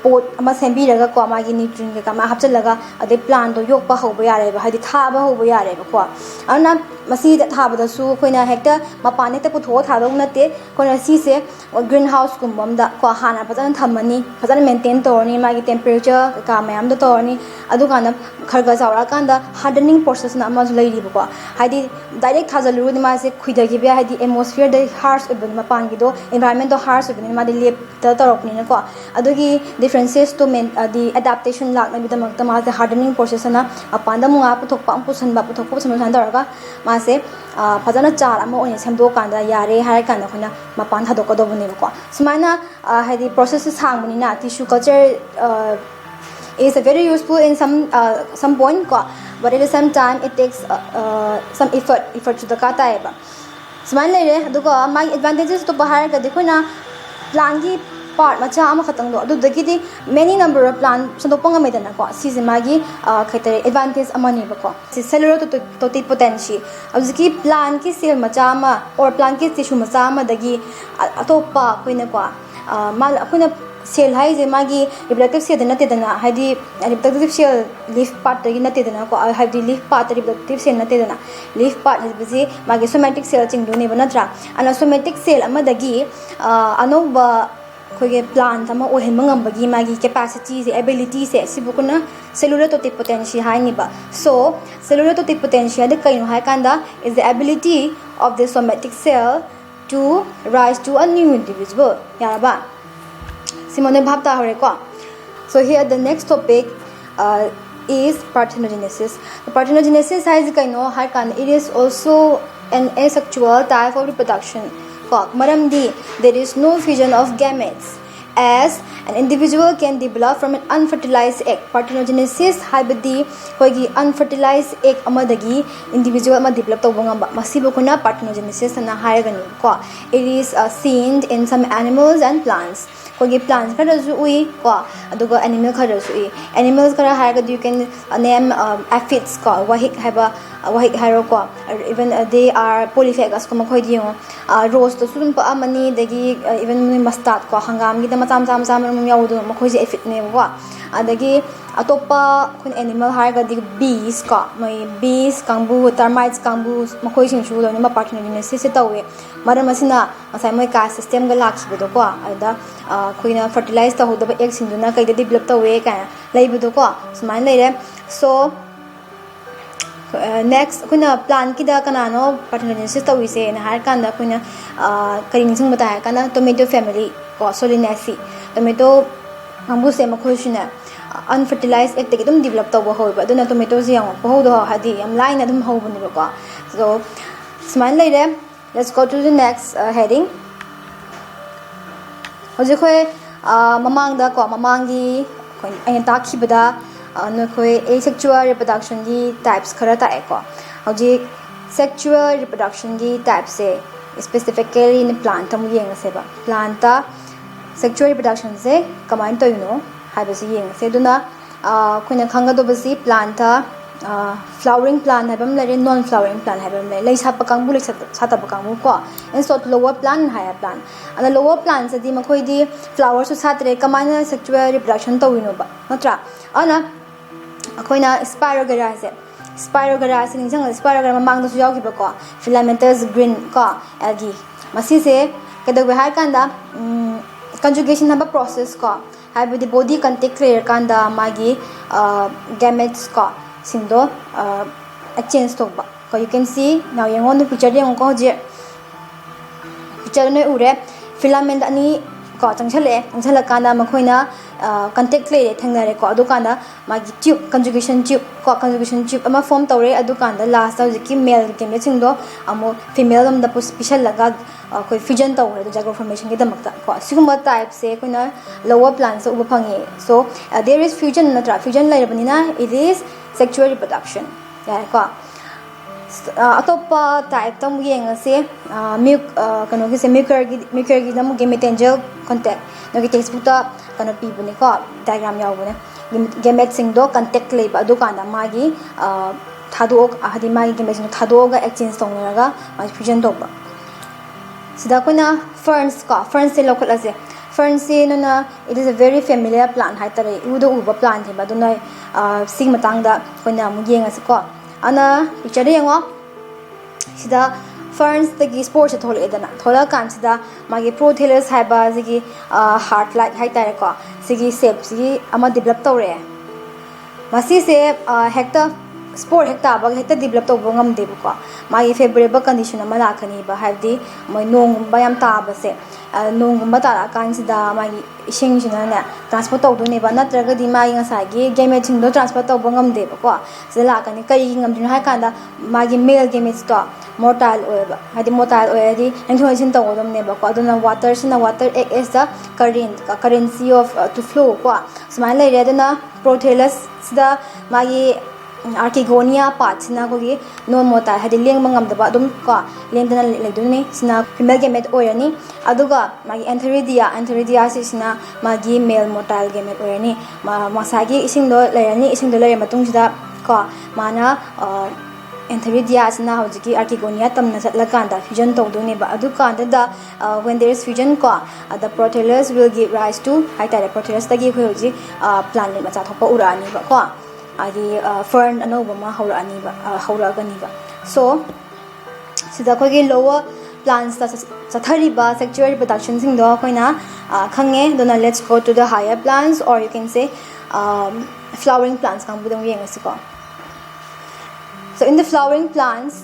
ꯄꯣꯠ ꯑꯃ ꯁꯦꯝꯕꯤꯔꯒꯀꯣ, ꯃꯥꯒꯤ nutrient ꯀꯩꯀꯥ ꯃꯌꯥꯝ ꯍꯥꯞꯆꯤꯜꯂꯒ ꯑꯗꯩ plantꯗꯣ ꯌꯣꯛꯄ ꯍꯧꯕ ꯌꯥꯔꯦꯕ, ꯍꯥꯏꯗꯤ ꯊꯥꯕ ꯍꯧꯕ ꯌꯥꯔꯦꯕꯀꯣ꯫ ꯑꯗꯨꯅ ꯃꯁꯤꯗ ꯊꯥꯕꯗꯁꯨ ꯑꯩꯈꯣꯏꯅ ꯍꯦꯛꯇ ꯃꯄꯥꯟ ꯍꯦꯛꯇ ꯄꯨꯊꯣꯛꯑ ꯊꯥꯗꯧ ꯅꯠꯇꯦ꯫ ꯑꯩꯈꯣꯏꯅ ꯁꯤꯁꯦ greenhouseꯀꯨꯝꯕ ꯑꯃꯗ ꯀꯣ ꯍꯥꯟꯅ ꯐꯖꯅ ꯊꯝꯃꯅꯤ, ꯐꯖꯅ maintain ꯇꯧꯔꯅꯤ, ꯃꯥꯒꯤ temperature ꯀꯩꯀꯥ ꯃꯌꯥꯝꯗꯣ ꯇꯧꯔꯅꯤ꯫ ꯑꯗꯨꯀꯥꯟꯗ ꯈꯔ ꯈꯔ ꯆꯥꯎꯔꯛꯑꯀꯥꯟꯗ hardening processꯅ ꯑꯃꯁꯨ ꯂꯩꯔꯤꯕꯀꯣ, ꯍꯥꯏꯗꯤ direct ꯊꯥꯖꯤꯜꯂꯨꯔꯗꯤ ꯃꯥꯁꯦ ꯈꯨꯏꯊꯈꯤꯕ ꯌꯥꯏ, ꯍꯥꯏꯗꯤ atmosphereꯗ harsh ꯑꯣꯏꯕꯅꯤ, ꯃꯄꯥꯟꯒꯤꯗꯣ environmentꯗꯣ harsh ꯑꯣꯏꯕꯅꯤꯅ ꯃꯥꯗꯤ ꯂꯦꯞꯇ ꯇꯧꯔꯛꯄꯅꯤꯅꯀꯣ꯫ ꯑꯗꯨꯒꯤ differences to main ꯍꯥꯏꯗꯤ adaptation ꯂꯥꯛꯅꯕꯒꯤꯗꯃꯛꯇ ꯃꯥꯁꯦ hardening processꯑꯅ ꯃꯄꯥꯟꯗ ꯑꯃꯨꯛ ꯉꯥꯏꯍꯥꯛ ꯄꯨꯊꯣꯛꯄ ꯑꯃꯨꯛ ꯄꯨꯁꯟꯕ, ꯄꯨꯊꯣꯛꯄ ꯄꯨꯁꯟꯕ ꯁꯨꯃꯥꯏꯅ ꯇꯧꯔꯒ ꯃꯥꯁꯦ ꯐꯖꯅ ꯆꯥꯔ ꯑꯃ ꯑꯣꯏꯅ ꯁꯦꯝꯗꯣꯛꯑꯀꯥꯟꯗ ꯌꯥꯔꯦ ꯍꯥꯏꯔ ꯀꯥꯟꯗ ꯑꯩꯈꯣꯏꯅ ꯃꯄꯥꯟ ꯊꯥꯗꯣꯛꯀꯗꯧꯕꯅꯦꯕꯀꯣ꯫ ꯁꯨꯃꯥꯏꯅ ꯍꯥꯏꯗꯤ processꯁꯦ ꯁꯥꯡꯕꯅꯤꯅ, tissue culture is a very useful in some some point ꯀꯣ, but at the same time it takes some effort, effortꯁꯨ ꯗꯔꯀꯥꯔ ꯇꯥꯏꯌꯦꯕ꯫ ꯁꯨꯃꯥꯏꯅ ꯂꯩꯔꯦ꯫ ꯑꯗꯨꯒ ꯃꯥꯒꯤ advantages ꯑꯇꯣꯞꯄ ꯍꯥꯏꯔꯒꯗꯤ ꯑꯩꯈꯣꯏꯅ plantꯀꯤ part ꯃꯆꯥ ꯑꯃꯈꯛꯇꯪꯗꯣ ꯑꯗꯨꯗꯒꯤꯗꯤ many number of plant ꯁꯟꯗꯣꯛꯄ ꯉꯝꯃꯦꯗꯅꯀꯣ꯫ ꯁꯤꯁꯦ ꯃꯥꯒꯤ ꯀꯩ ꯍꯥꯏꯇꯥꯔꯦ advantage ꯑꯃꯅꯦꯕꯀꯣ꯫ ꯁꯤ cellular totipotency, ꯍꯧꯖꯤꯛꯀꯤ plantꯀꯤ cell ꯃꯆꯥ ꯑꯃ or plantꯀꯤ tissue ꯃꯆꯥ ꯑꯃꯗꯒꯤ ꯑꯇꯣꯞꯄ ꯑꯩꯈꯣꯏꯅꯀꯣ ꯃꯥ ꯑꯩꯈꯣꯏꯅ Cell ꯍꯥꯏꯁꯦ ꯃꯥꯒꯤ reproductive cellꯗ ꯅꯠꯇꯦꯗꯅ, ꯍꯥꯏꯗꯤ reproductive cell leaf partꯇꯒꯤ ꯅꯠꯇꯦꯗꯅꯀꯣ, ꯍꯥꯏꯕꯗꯤ leaf partꯇ reproductive cell ꯅꯠꯇꯦꯗꯅ, leaf part ꯍꯥꯏꯕꯁꯤ ꯃꯥꯒꯤ somatic cell ꯆꯤꯡꯗꯣꯏꯅꯦꯕ, ꯅꯠꯇ꯭ꯔꯥ? ꯑꯗꯨꯅ somatic cell ꯑꯃꯗꯒꯤ ꯑꯅꯧꯕ ꯑꯩꯈꯣꯏꯒꯤ plant ꯑꯃ ꯑꯣꯏꯍꯟꯕ ꯉꯝꯕꯒꯤ ꯃꯥꯒꯤ capacityꯁꯦ, abilityꯁꯦ, ꯁꯤꯕꯨ ꯑꯩꯈꯣꯏꯅ cellular totipotency ꯍꯥꯏꯅꯦꯕ꯫ So cellular totipotency ꯍꯥꯏꯗꯤ ꯀꯩꯅꯣ ꯍꯥꯏ ꯀꯥꯟꯗ, is the ability of the somatic cell to rise to a new individual. ꯌꯥꯔꯕ? ꯁꯤꯃ ꯅꯣꯏ ꯚꯥꯞ ꯇꯥꯍꯧꯔꯦꯀꯣ? So here the next topic uh, is parthenogenesis. Parthenogenesis ꯍꯥꯏꯁꯦ ꯀꯩꯅꯣ ꯍꯥꯏ ꯀꯥꯟꯗ, it is also an asexual type of reproduction. ꯀꯣ, ꯃꯔꯝꯗꯤ there is no fusion of gametes as an individual can develop from an unfertilized egg. Parthenogenesis ꯍꯥꯏꯕꯗꯤ ꯑꯩꯈꯣꯏꯒꯤ unfertilized egg ꯑꯃꯗꯒꯤ individual ꯑꯃ develop ꯇꯧꯕ ꯉꯝꯕ, ꯃꯁꯤꯕꯨ ꯑꯩꯈꯣꯏꯅ parthenogenesis ꯍꯥꯏꯅ ꯍꯥꯏꯔꯒꯅꯤꯀꯣ꯫ It is uh, seen in some animals and plants. ꯑꯩꯈꯣꯏꯒꯤ plants ꯈꯔꯗꯁꯨ ꯎꯏ ꯀꯣ, ꯑꯗꯨꯒ animal ꯈꯔꯗꯁꯨ ꯎꯏ꯫ Animals ꯈꯔ ꯍꯥꯏꯔꯒꯗꯤ you can name uh, aphids ꯀꯣ, ꯋꯥꯍꯤꯛ ꯍꯥꯏꯕ, ꯋꯥꯍꯤꯛ ꯍꯥꯏꯔꯣꯀꯣ꯫ Even uh, they are polyphagous ꯀꯣ, ꯃꯈꯣꯏꯗꯤ ꯌꯦꯡꯉꯣ, roseꯇꯁꯨ ꯑꯗꯨꯝ ꯄꯛꯑꯝꯃꯅꯤ, ꯑꯗꯒꯤ even mustard ꯀꯣ, ꯍꯪꯒꯥꯝꯒꯤꯗ ꯃꯆꯥ ꯃꯆꯥ ꯃꯆꯥ ꯃꯔꯨꯝ ꯃꯔꯨꯝ ꯌꯥꯎꯕꯗꯣ, ꯃꯈꯣꯏꯁꯦ aphidꯅꯦꯕꯀꯣ꯫ ꯑꯗꯒꯤ ꯑꯇꯣꯞꯄ ꯑꯩꯈꯣꯏꯅ animal ꯍꯥꯏꯔꯒꯗꯤ bees ꯀꯣ, ꯃꯣꯏ bees ꯀꯥꯡꯕꯨ, termites ꯀꯥꯡꯕꯨ, ꯃꯈꯣꯏꯁꯤꯡꯁꯨ ꯂꯣꯏꯅꯃꯛ parthenogenesisꯁꯦ ꯇꯧꯋꯦ꯫ ꯃꯔꯝ ꯑꯁꯤꯅ ꯉꯁꯥꯏ ꯃꯣꯏ caste systemꯒ ꯂꯥꯛꯈꯤꯕꯗꯣꯀꯣ, ꯑꯗꯨꯗ ꯑꯩꯈꯣꯏꯅ fertilize ꯇꯧꯍꯧꯗꯕ eggꯁꯤꯡꯗꯨꯅ ꯀꯩꯗ develop ꯇꯧꯋꯦ ꯀꯥꯏꯅ ꯂꯩꯕꯗꯣꯀꯣ, ꯁꯨꯃꯥꯏꯅ ꯂꯩꯔꯦ꯫ So next ꯑꯩꯈꯣꯏꯅ plantꯀꯤꯗ ꯀꯅꯥꯅꯣ parthenogenesis ꯇꯧꯔꯤꯁꯦꯅ ꯍꯥꯏꯔꯀꯥꯟꯗ ꯑꯩꯈꯣꯏꯅ ꯀꯔꯤ ꯅꯤꯡꯁꯤꯡꯕ ꯇꯥꯏ ꯍꯥꯏꯔ ꯀꯥꯟꯗ tomato family ꯀꯣ, Solanaceae꯫ Tomato ꯀꯥꯡꯕꯨꯁꯦ ꯃꯈꯣꯏꯁꯨꯅꯦ unfertilized eggꯇꯒꯤ ꯑꯗꯨꯝ develop ꯇꯧꯕ ꯍꯧꯋꯦꯕ꯫ ꯑꯗꯨꯅ tomatoꯁꯦ ꯌꯦꯡꯉꯣ, ꯄꯣꯍꯧꯗꯣ ꯍꯥꯏꯗꯤ ꯌꯥꯝ ꯂꯥꯏꯅ ꯑꯗꯨꯝ ꯍꯧꯕꯅꯦꯕꯀꯣ꯫ So ꯁꯨꯃꯥꯏꯅ ꯂꯩꯔꯦ꯫ Let's go to the next heading. ꯍꯧꯖꯤꯛ ꯑꯩꯈꯣꯏ ꯃꯃꯥꯡꯗ ꯀꯣ, ꯃꯃꯥꯡꯒꯤ ꯑꯩꯈꯣꯏ ꯑꯩꯅ ꯇꯥꯛꯈꯤꯕꯗ ꯅꯈꯣꯏ asexual reproductionꯒꯤ types ꯈꯔ ꯇꯥꯛꯑꯦꯀꯣ꯫ ꯍꯧꯖꯤꯛ sexual reproductionꯒꯤ typeꯁꯦ specifically plantꯇ ꯑꯃꯨꯛ ꯌꯦꯡꯉꯁꯦꯕ꯫ Plantꯇ sexual reproductionꯁꯦ ꯀꯃꯥꯏꯅ ꯇꯧꯔꯤꯅꯣ ꯍꯥꯏꯕꯁꯤ ꯌꯦꯡꯉꯁꯦ꯫ ꯑꯗꯨꯅ ꯑꯩꯈꯣꯏꯅ ꯈꯪꯒꯗꯧꯕꯁꯤ plantꯇ flowering plant ꯍꯥꯏꯕ ꯑꯃ ꯂꯩꯔꯦ, non flowering plant ꯍꯥꯏꯕ ꯑꯃ ꯂꯩꯔꯦ꯫ ꯂꯩ ꯁꯥꯠꯄ ꯀꯥꯡꯕꯨ, ꯂꯩ ꯁꯥꯠꯇꯕ ꯀꯥꯡꯕꯨ ꯀꯣ꯫ And so lower plant ꯍꯥꯏꯕ plant, ꯑꯗ lower plantꯁꯤꯗꯤ ꯃꯈꯣꯏꯗꯤ flowerꯁꯨ ꯁꯥꯠꯇ꯭ꯔꯦ, ꯀꯃꯥꯏꯅ sexual reproduction ꯇꯧꯔꯤꯅꯣꯕ, ꯅꯠꯇ꯭ꯔꯥ? ꯑꯗꯨꯅ ꯑꯩꯈꯣꯏꯅ Spirogyraꯁꯦ, Spirogyraꯁꯦ ꯅꯤꯡꯁꯤꯡꯉꯒ, Spirogyra ꯃꯃꯥꯡꯗꯁꯨ ꯌꯥꯎꯈꯤꯕꯀꯣ, filamentous green ꯀꯣ, algae꯫ ꯃꯁꯤꯁꯦ ꯀꯩꯗꯧꯒꯦ ꯍꯥꯏ ꯀꯥꯟꯗ, conjugation ꯍꯥꯏꯕ process ꯀꯣ, ꯍꯥꯏꯕꯗꯤ body contact ꯂꯩꯔꯀꯥꯟꯗ ꯃꯥꯒꯤ gametes ꯀꯣ ꯁꯤꯡꯗꯣ exchange ꯇꯧꯕ ꯀꯣ꯫ You can see now, ꯌꯦꯡꯉꯣ, ꯑꯗꯨ picture ꯌꯦꯡꯉꯣꯀꯣ꯫ ꯍꯧꯖꯤꯛ picture ꯅꯣꯏ ꯎꯔꯦ, filament ꯑꯅꯤ ꯀꯣ ꯆꯪꯁꯜꯂꯛꯑꯦ꯫ ꯆꯪꯁꯜꯂꯀꯥꯟꯗ ꯃꯈꯣꯏꯅ contact ꯂꯩꯔꯦ, ꯊꯦꯡꯅꯔꯦꯀꯣ꯫ ꯑꯗꯨꯀꯥꯟꯗ ꯃꯥꯒꯤ tube, conjugation tube ꯀꯣ, conjugation tube ꯑꯃ form ꯇꯧꯔꯦ꯫ ꯑꯗꯨꯀꯥꯟꯗ lastꯇ ꯍꯧꯖꯤꯛꯀꯤ male gameteꯁꯤꯡꯗꯣ ꯑꯃꯨꯛ female ꯑꯃꯗ ꯄꯤꯁꯜꯂꯒ ꯑꯩꯈꯣꯏ fusion ꯇꯧꯈ꯭ꯔꯦ, ꯑꯗꯣ zygote formationꯒꯤꯗꯃꯛꯇ ꯀꯣ꯫ ꯁꯤꯒꯨꯝꯕ typeꯁꯦ ꯑꯩꯈꯣꯏꯅ lower plantꯁꯇ ꯎꯕ ꯐꯪꯉꯦ꯫ So there is fusion, ꯅꯠꯇ꯭ꯔꯥ? Fusion ꯂꯩꯔꯕꯅꯤꯅ it is sexual reproduction꯫ ꯌꯥꯔꯦꯀꯣ꯫ ꯑꯇꯣꯞꯄ typeꯇ ꯑꯃꯨꯛ ꯌꯦꯡꯉꯁꯦ꯫ ꯃ꯭ꯌꯨꯛ ꯀꯩꯅꯣꯒꯤꯁꯦ, mucorꯒꯤ, mucorꯒꯤꯗ ꯑꯃꯨꯛ gametangial contact, ꯅꯣꯏꯒꯤ textbookꯇ ꯀꯩꯅꯣ ꯄꯤꯕꯅꯦꯀꯣ, diagram ꯌꯥꯎꯕꯅꯦ꯫ Gameteꯁꯤꯡꯗꯣ contact ꯂꯩꯕ, ꯑꯗꯨꯀꯥꯟꯗ ꯃꯥꯒꯤ ꯊꯥꯗꯣꯛꯑꯒ, ꯍꯥꯏꯗꯤ ꯃꯥꯒꯤ gameteꯁꯤꯡꯗꯣ ꯊꯥꯗꯣꯛꯑꯒ exchange ꯇꯧꯅꯔꯒ ꯃꯥꯒꯤ fusion ꯇꯧꯕ꯫ ꯁꯤꯗ ꯑꯩꯈꯣꯏꯅ ferns ꯀꯣ, fernsꯁꯦ ꯂꯧꯈꯠꯂꯁꯦ꯫ Fernsꯁꯦ ꯅꯣꯏꯅ, it is a very familiar plant ꯍꯥꯏꯇꯥꯔꯦ, ꯎꯗ ꯎꯕ plantꯅꯦꯕ꯫ ꯑꯗꯨꯅ ꯁꯤꯒꯤ ꯃꯇꯥꯡꯗ ꯑꯩꯈꯣꯏꯅ ꯑꯃꯨꯛ ꯌꯦꯡꯉꯁꯤꯀꯣ꯫ ꯑꯗꯨꯅ pictureꯗ ꯌꯦꯡꯉꯣ, ꯁꯤꯗ fernsꯇꯒꯤ sporeꯁꯦ ꯊꯣꯛꯂꯛꯑꯦꯗꯅ, ꯊꯣꯛꯂꯛꯑꯀꯥꯟꯁꯤꯗ ꯃꯥꯒꯤ prothallus ꯍꯥꯏꯕ ꯁꯤꯒꯤ heart-like ꯍꯥꯏꯇꯥꯔꯦꯀꯣ, ꯁꯤꯒꯤ shapeꯁꯤꯒꯤ ꯑꯃ develop ꯇꯧꯔꯛꯑꯦ꯫ ꯃꯁꯤꯁꯦ ꯍꯦꯛꯇ spore ꯍꯦꯛ ꯇꯥꯕꯒ ꯍꯦꯛꯇ develop ꯇꯧꯕ ꯉꯝꯗꯦꯕꯀꯣ꯫ ꯃꯥꯒꯤ favorable condition ꯑꯃ ꯂꯥꯛꯀꯅꯤꯕ, ꯍꯥꯏꯕꯗꯤ ꯃꯣꯏ ꯅꯣꯡꯒꯨꯝꯕ ꯌꯥꯝ ꯇꯥꯕꯁꯦ, ꯅꯣꯡꯒꯨꯝꯕ ꯇꯥꯔꯛꯑꯀꯥꯟꯁꯤꯗ ꯃꯥꯒꯤ ꯏꯁꯤꯡꯁꯤꯅꯅꯦ transport ꯇꯧꯗꯣꯏꯅꯦꯕ, ꯅꯠꯇ꯭ꯔꯒꯗꯤ ꯃꯥꯒꯤ ꯉꯁꯥꯏꯒꯤ gameteꯁꯤꯡꯗꯣ transport ꯇꯧꯕ ꯉꯝꯗꯦꯕꯀꯣ꯫ ꯁꯤꯗ ꯂꯥꯛꯀꯅꯤ꯫ ꯀꯔꯤꯒꯤ ꯉꯝꯗ꯭ꯔꯤꯅꯣ ꯍꯥꯏ ꯀꯥꯟꯗ ꯃꯥꯒꯤ male gametesꯇꯣ motile ꯑꯣꯏꯌꯦꯕ, ꯍꯥꯏꯗꯤ motile ꯑꯣꯏꯔꯗꯤ ꯂꯦꯡꯊꯣꯛ ꯂꯦꯡꯁꯤꯟ ꯇꯧꯒꯗꯕꯅꯦꯕꯀꯣ꯫ ꯑꯗꯨꯅ waterꯁꯤꯅ, water act as the current, currency of to flow ꯀꯣ, ꯁꯨꯃꯥꯏꯅ ꯂꯩꯔꯦ꯫ ꯑꯗꯨꯅ prothallusꯁꯤꯗ ꯃꯥꯒꯤ archegonia partꯁꯤꯅ ꯑꯩꯈꯣꯏꯒꯤ non motile, ꯍꯥꯏꯗꯤ ꯂꯦꯡꯕ ꯉꯝꯗꯕ, ꯑꯗꯨꯝ ꯀꯣ ꯂꯦꯡꯗꯅ ꯂꯩꯗꯣꯏꯅꯤ꯫ ꯁꯤꯅ female gamete ꯑꯣꯏꯔꯅꯤ꯫ ꯑꯗꯨꯒ ꯃꯥꯒꯤ antheridia, antheridia ꯁꯤꯁꯤꯅ ꯃꯥꯒꯤ male motile gamete ꯑꯣꯏꯔꯅꯤ꯫ ꯉꯁꯥꯏꯒꯤ ꯏꯁꯤꯡꯗꯣ ꯂꯩꯔꯅꯤ, ꯏꯁꯤꯡꯗꯣ ꯂꯩꯔ ꯃꯇꯨꯡꯁꯤꯗ ꯀꯣ, ꯃꯥꯅ ꯑꯦꯟꯊꯦꯔꯤꯗꯤꯌꯥꯁꯤꯅ ꯍꯧꯖꯤꯛꯀꯤ ꯑꯥꯔꯀꯤꯒꯣꯅꯤꯌꯥ ꯇꯝꯅ ꯆꯠꯂꯀꯥꯟꯗ ꯐ꯭ꯌꯨꯖꯟ ꯇꯧꯗꯣꯏꯅꯦꯕ꯫ ꯑꯗꯨꯀꯥꯟꯗꯨꯗ, when there is fusion ꯀꯣ, the prothallus will give rise to ꯍꯥꯏ ꯇꯥꯔꯦ, ꯄ꯭ꯔꯣꯊꯦꯂꯁꯇꯒꯤ ꯑꯩꯈꯣꯏ ꯍꯧꯖꯤꯛ ꯄ꯭ꯂꯥꯟꯂꯦꯠ ꯃꯆꯥ ꯊꯣꯛꯄ ꯎꯔꯛꯑꯅꯤꯕ ꯀꯣ, ꯍꯥꯏꯗꯤ ꯐꯔꯟ ꯑꯅꯧꯕ ꯑꯃ ꯍꯧꯔꯛꯑꯅꯤꯕ, ꯍꯧꯔꯛꯑꯒꯅꯤꯕ꯫ ꯁꯣ ꯁꯤꯗ ꯑꯩꯈꯣꯏꯒꯤ ꯂꯣꯋꯔ ꯄ꯭ꯂꯥꯟꯁꯇ ꯆꯠꯊꯔꯤꯕ ꯁꯦꯛꯆꯨꯋꯦꯜ ꯔꯤꯄ꯭ꯔꯗꯛꯁꯟꯁꯤꯡꯗꯣ ꯑꯩꯈꯣꯏꯅ ꯈꯪꯉꯦ꯫ ꯑꯗꯨꯅ let's go to the higher plants, or you can say flowering plants ꯀꯥꯡꯕꯨꯗ ꯑꯃꯨꯛ ꯌꯦꯡꯉꯁꯤꯀꯣ꯫ So in the flowering plants,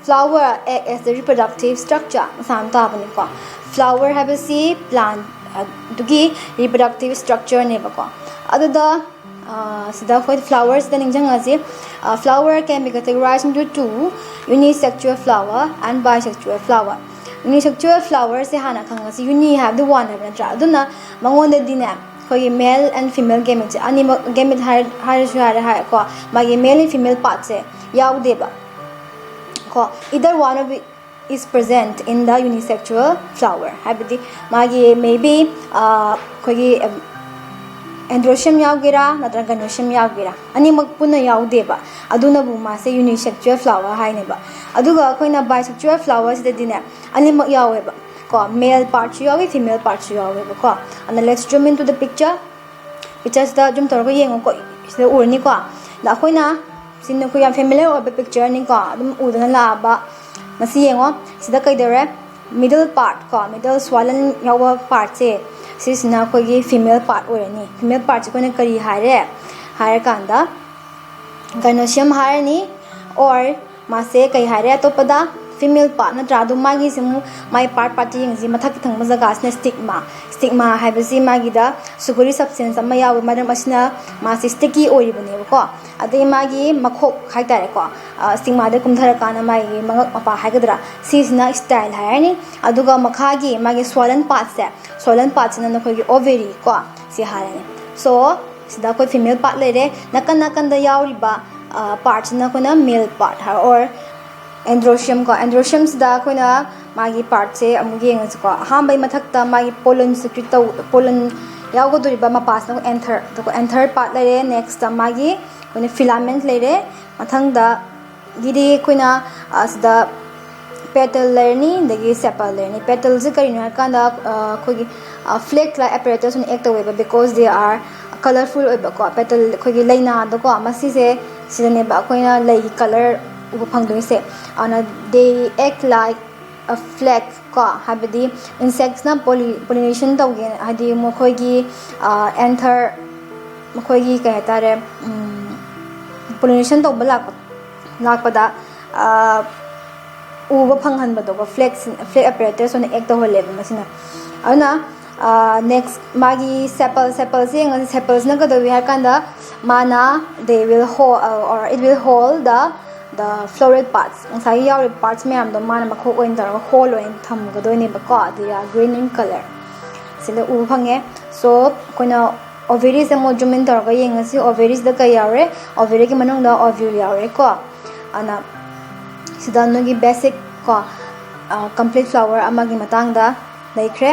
flower act as the reproductive structure ꯃꯁꯥ ꯑꯃ ꯇꯥꯕꯅꯤꯀꯣ꯫ ꯐ꯭ꯂꯥꯋꯔ ꯍꯥꯏꯕꯁꯤ ꯄ꯭ꯂꯥꯟ ꯑꯗꯨꯒꯤ ꯔꯤꯄ꯭ꯔꯗꯛꯇꯤꯞ ꯁ꯭ꯇ꯭ꯔꯛꯆꯔꯅꯦꯕꯀꯣ꯫ ꯑꯗꯨꯗ ꯁꯤꯗ ꯑꯩꯈꯣꯏ ꯐ꯭ꯂꯥꯋꯔꯁꯤꯗ ꯅꯤꯡꯁꯤꯡꯉꯁꯤ꯫ Flower can be categorized into two, unisexual flower and bisexual flower. Unisexual flowerꯁꯦ ꯍꯥꯟꯅ ꯈꯪꯉꯁꯤ꯫ ꯌꯨꯅꯤ ꯍꯥꯏꯕꯗꯤ ꯋꯥꯟ ꯍꯥꯏꯕ ꯅꯠꯇ꯭ꯔꯥ? ꯑꯗꯨꯅ ꯃꯉꯣꯟꯗꯗꯤꯅꯦ ꯑꯩꯈꯣꯏꯒꯤ ꯃꯦꯜ ꯑꯦꯟ ꯐꯤꯃꯦꯜ ꯒꯦꯃꯦꯠꯁꯦ ꯑꯅꯤꯃꯛ, ꯒꯦꯃꯦꯠ ꯍꯥꯏꯔꯁꯨ ꯌꯥꯔꯦ ꯍꯥꯏꯀꯣ, ꯃꯥꯒꯤ ꯃꯦꯜ ꯑꯦꯟ ꯐꯤꯃꯦꯜ ꯄꯥꯔꯠꯁꯦ ꯌꯥꯎꯗꯦꯕ ꯀꯣ꯫ Either one of is present in the unisexual flower ꯍꯥꯏꯕꯗꯤ ꯃꯥꯒꯤ maybe ꯑꯩꯈꯣꯏꯒꯤ ꯑꯦꯟꯗ꯭ꯔꯣꯁꯤꯌꯝ ꯌꯥꯎꯒꯦꯔꯥ ꯅꯠꯇ꯭ꯔꯒ ꯒꯥꯏꯅꯣꯁꯤꯌꯝ ꯌꯥꯎꯒꯦꯔꯥ, ꯑꯅꯤꯃꯛ ꯄꯨꯟꯅ ꯌꯥꯎꯗꯦꯕ꯫ ꯑꯗꯨꯅꯕꯨ ꯃꯥꯁꯦ ꯌꯨꯅꯤꯁꯦꯛꯆꯨꯋꯦꯜ ꯐ꯭ꯂꯥꯋꯔ ꯍꯥꯏꯅꯦꯕ꯫ ꯑꯗꯨꯒ ꯑꯩꯈꯣꯏꯅ ꯕꯥꯏꯁꯦꯛꯆꯨꯋꯦꯜ ꯐ꯭ꯂꯥꯋꯔꯁꯤꯗꯗꯤꯅꯦ ꯑꯅꯤꯃꯛ ꯌꯥꯎꯋꯦꯕ ꯀꯣ, ꯃꯦꯜ ꯄꯥꯔꯠꯁꯨ ꯌꯥꯎꯏ, ꯐꯤꯃꯦꯜ ꯄꯥꯔꯠꯁꯨ ꯌꯥꯎꯋꯦꯕꯀꯣ꯫ ꯑꯗꯨꯅ let's zoom into the picture. ꯄꯤꯛꯆꯔꯁꯤꯗ ꯖꯨꯝ ꯇꯧꯔꯒ ꯌꯦꯡꯉꯨꯀꯣ꯫ ꯁꯤꯗ ꯎꯔꯅꯤꯀꯣ꯫ ꯑꯗ ꯑꯩꯈꯣꯏꯅ ꯁꯤ ꯅꯈꯣꯏ ꯌꯥꯝ ꯐꯦꯃꯤꯂꯤꯌꯔ ꯑꯣꯏꯕ ꯄꯤꯛꯆꯔꯅꯤꯀꯣ, ꯑꯗꯨꯝ ꯎꯗꯅ ꯂꯥꯛꯑꯕ꯫ ꯃꯁꯤ ꯌꯦꯡꯉꯣ, ꯁꯤꯗ ꯀꯩꯗꯧꯔꯦ? ꯃꯤꯗꯜ ꯄꯥꯔꯠ ꯀꯣ, ꯃꯤꯗꯜ ꯁ꯭ꯋꯥꯂꯟ ꯌꯥꯎꯕ ꯄꯥꯔꯠꯁꯦ, ꯁꯤꯁꯤꯅ ꯑꯩꯈꯣꯏꯒꯤ ꯐꯤꯃꯦꯜ ꯄꯥꯔꯠ ꯑꯣꯏꯔꯅꯤ꯫ ꯐꯤꯃꯦꯜ ꯄꯥꯔꯠꯁꯦ ꯑꯩꯈꯣꯏꯅ ꯀꯔꯤ ꯍꯥꯏꯔꯦ ꯍꯥꯏꯔꯀꯥꯟꯗ, ꯒꯥꯏꯅꯣꯁꯤꯌꯝ ꯍꯥꯏꯔꯅꯤ, ꯑꯣꯔ ꯃꯥꯁꯦ ꯀꯩ ꯍꯥꯏꯔꯦ? ꯑꯇꯣꯞꯄꯗ ꯐꯤꯃꯦꯜ ꯄꯥꯔꯠ ꯅꯠꯇ꯭ꯔꯥ? ꯑꯗꯨ ꯃꯥꯒꯤꯁꯦ ꯑꯃꯨꯛ ꯃꯥꯏ ꯄꯥꯔꯠ ꯄꯥꯔꯠꯇ ꯌꯦꯡꯁꯤ꯫ ꯃꯊꯛꯀꯤ ꯊꯪꯕ ꯖꯒꯥꯁꯤꯅ ꯁ꯭ꯇꯤꯛꯃꯥ꯫ ꯁ꯭ꯇꯤꯛꯃꯥ ꯍꯥꯏꯕꯁꯤ ꯃꯥꯒꯤꯗ ꯁꯨꯒꯔꯤ ꯁꯕꯁꯇꯦꯟꯁ ꯑꯃ ꯌꯥꯎꯋꯤ, ꯃꯔꯝ ꯑꯁꯤꯅ ꯃꯥꯁꯤ ꯁ꯭ꯇꯤꯀꯤ ꯑꯣꯏꯔꯤꯕꯅꯦꯕꯀꯣ꯫ ꯑꯗꯩ ꯃꯥꯒꯤ ꯃꯈꯣꯛ ꯍꯥꯏꯇꯥꯔꯦꯀꯣ, ꯁ꯭ꯇꯤꯛꯃꯥꯗ ꯀꯨꯝꯊꯔꯀꯥꯟꯗ ꯃꯥꯒꯤ ꯃꯉꯛ ꯃꯄꯥ ꯍꯥꯏꯒꯗ꯭ꯔꯥ, ꯁꯤꯁꯤꯅ ꯁ꯭ꯇꯥꯏꯜ ꯍꯥꯏꯔꯅꯤ꯫ ꯑꯗꯨꯒ ꯃꯈꯥꯒꯤ ꯃꯥꯒꯤ ꯁ꯭ꯋꯥꯂꯟ ꯄꯥꯔꯠꯁꯦ, ꯁ꯭ꯋꯥꯂꯟ ꯄꯥꯔꯠꯁꯤꯅ ꯅꯈꯣꯏꯒꯤ ꯑꯣꯚꯦꯔꯤ ꯀꯣ, ꯁꯤ ꯍꯥꯏꯔꯅꯤ꯫ ꯁꯣ ꯁꯤꯗ ꯑꯩꯈꯣꯏ ꯐꯤꯃꯦꯜ ꯄꯥꯔꯠ ꯂꯩꯔꯦ꯫ ꯅꯥꯀꯟ ꯅꯥꯀꯟꯗ ꯌꯥꯎꯔꯤꯕ ꯄꯥꯔꯠꯁꯤꯅ ꯑꯩꯈꯣꯏꯅ ꯃꯦꯜ ꯄꯥꯔꯠ ꯍꯥꯏꯔ ꯑꯣꯔ ꯑꯦꯟꯗ꯭ꯔꯣꯁꯤꯌꯝ ꯀꯣ꯫ ꯑꯦꯟꯗ꯭ꯔꯣꯁꯤꯌꯝꯁꯤꯗ ꯑꯩꯈꯣꯏꯅ ꯃꯥꯒꯤ ꯄꯥꯔꯠꯁꯦ ꯑꯃꯨꯛ ꯌꯦꯡꯉꯁꯤꯀꯣ꯫ ꯑꯍꯥꯟꯕꯩ ꯃꯊꯛꯇ ꯃꯥꯒꯤ ꯄꯣꯂꯟ ꯁꯤꯀ꯭ꯔꯤꯠ ꯇꯧ, ꯄꯣꯂꯟ ꯌꯥꯎꯒꯗꯧꯔꯤꯕ ꯃꯄꯥꯁꯤꯅ ꯑꯩꯈꯣꯏ anther, ꯑꯗꯨꯒ anther part ꯂꯩꯔꯦ꯫ Next ꯃꯥꯒꯤ ꯑꯩꯈꯣꯏꯅ filament ꯂꯩꯔꯦ꯫ ꯃꯊꯪꯗ ꯒꯤꯗꯤ ꯑꯩꯈꯣꯏꯅ ꯑꯁꯤꯗ petal ꯂꯩꯔꯅꯤ, ꯑꯗꯒꯤ sepal ꯂꯩꯔꯅꯤ꯫ Petalꯁꯦ ꯀꯔꯤꯅꯣ ꯍꯥꯏꯔꯀꯥꯟꯗ ꯑꯩꯈꯣꯏꯒꯤ flake like apparatus ꯑꯣꯏꯅ act ꯇꯧꯋꯦꯕ, because they are colorful ꯑꯣꯏꯕꯀꯣ꯫ Petal ꯑꯩꯈꯣꯏꯒꯤ ꯂꯩꯅꯥꯗꯀꯣ, ꯃꯁꯤꯁꯦ ꯁꯤꯗꯅꯦꯕ ꯑꯩꯈꯣꯏꯅ ꯂꯩ color ꯎꯕ ꯐꯪꯗꯣꯏꯁꯦ꯫ ꯑꯗꯨꯅ they act like a flake ꯀꯣ, ꯍꯥꯏꯕꯗꯤ insectsꯅ pollination ꯇꯧꯒꯦ, ꯍꯥꯏꯗꯤ ꯃꯈꯣꯏꯒꯤ anther, ꯃꯈꯣꯏꯒꯤ ꯀꯩ ꯍꯥꯏꯇꯥꯔꯦ, pollination ꯇꯧꯕ ꯂꯥꯛꯄ ꯂꯥꯛꯄꯗ ꯎꯕ ꯐꯪꯍꯟꯕꯗꯣꯀꯣ, flake, flake apparatus ꯑꯣꯏꯅ act ꯇꯧꯍꯜꯂꯦꯕ ꯃꯁꯤꯅ꯫ ꯑꯗꯨꯅ next ꯃꯥꯒꯤ sepal, sepalꯁꯦ ꯌꯦꯡꯉꯁꯤ꯫ Sepalꯁꯤꯅ ꯀꯩꯗꯧꯏ ꯍꯥꯏ ꯀꯥꯟꯗ ꯃꯥꯅ they will hold or it will hold the the floral parts, ꯉꯁꯥꯏꯒꯤ ꯌꯥꯎꯔꯤꯕ parts ꯃꯌꯥꯝꯗꯣ ꯃꯥꯅ ꯃꯈꯣꯛ ꯑꯣꯏꯅ ꯇꯧꯔꯒ hold ꯑꯣꯏꯅ ꯊꯝꯒꯗꯣꯏꯅꯦꯕꯀꯣ꯫ They are green in color꯫ ꯁꯤꯗ ꯎꯕ ꯐꯪꯉꯦ꯫ So ꯑꯩꯈꯣꯏꯅ ovariesꯁꯦ ꯑꯃꯨꯛ zoom in ꯇꯧꯔꯒ ꯌꯦꯡꯉꯁꯤ꯫ Ovariesꯗ ꯀꯩ ꯌꯥꯎꯔꯦ? Ovaryꯒꯤ ꯃꯅꯨꯡꯗ ovule ꯌꯥꯎꯔꯦꯀꯣ꯫ ꯑꯗꯨꯅ ꯁꯤꯗ ꯅꯣꯏꯒꯤ basic ꯀꯣ, complete flower ꯑꯃꯒꯤ ꯃꯇꯥꯡꯗ ꯂꯩꯈ꯭ꯔꯦ꯫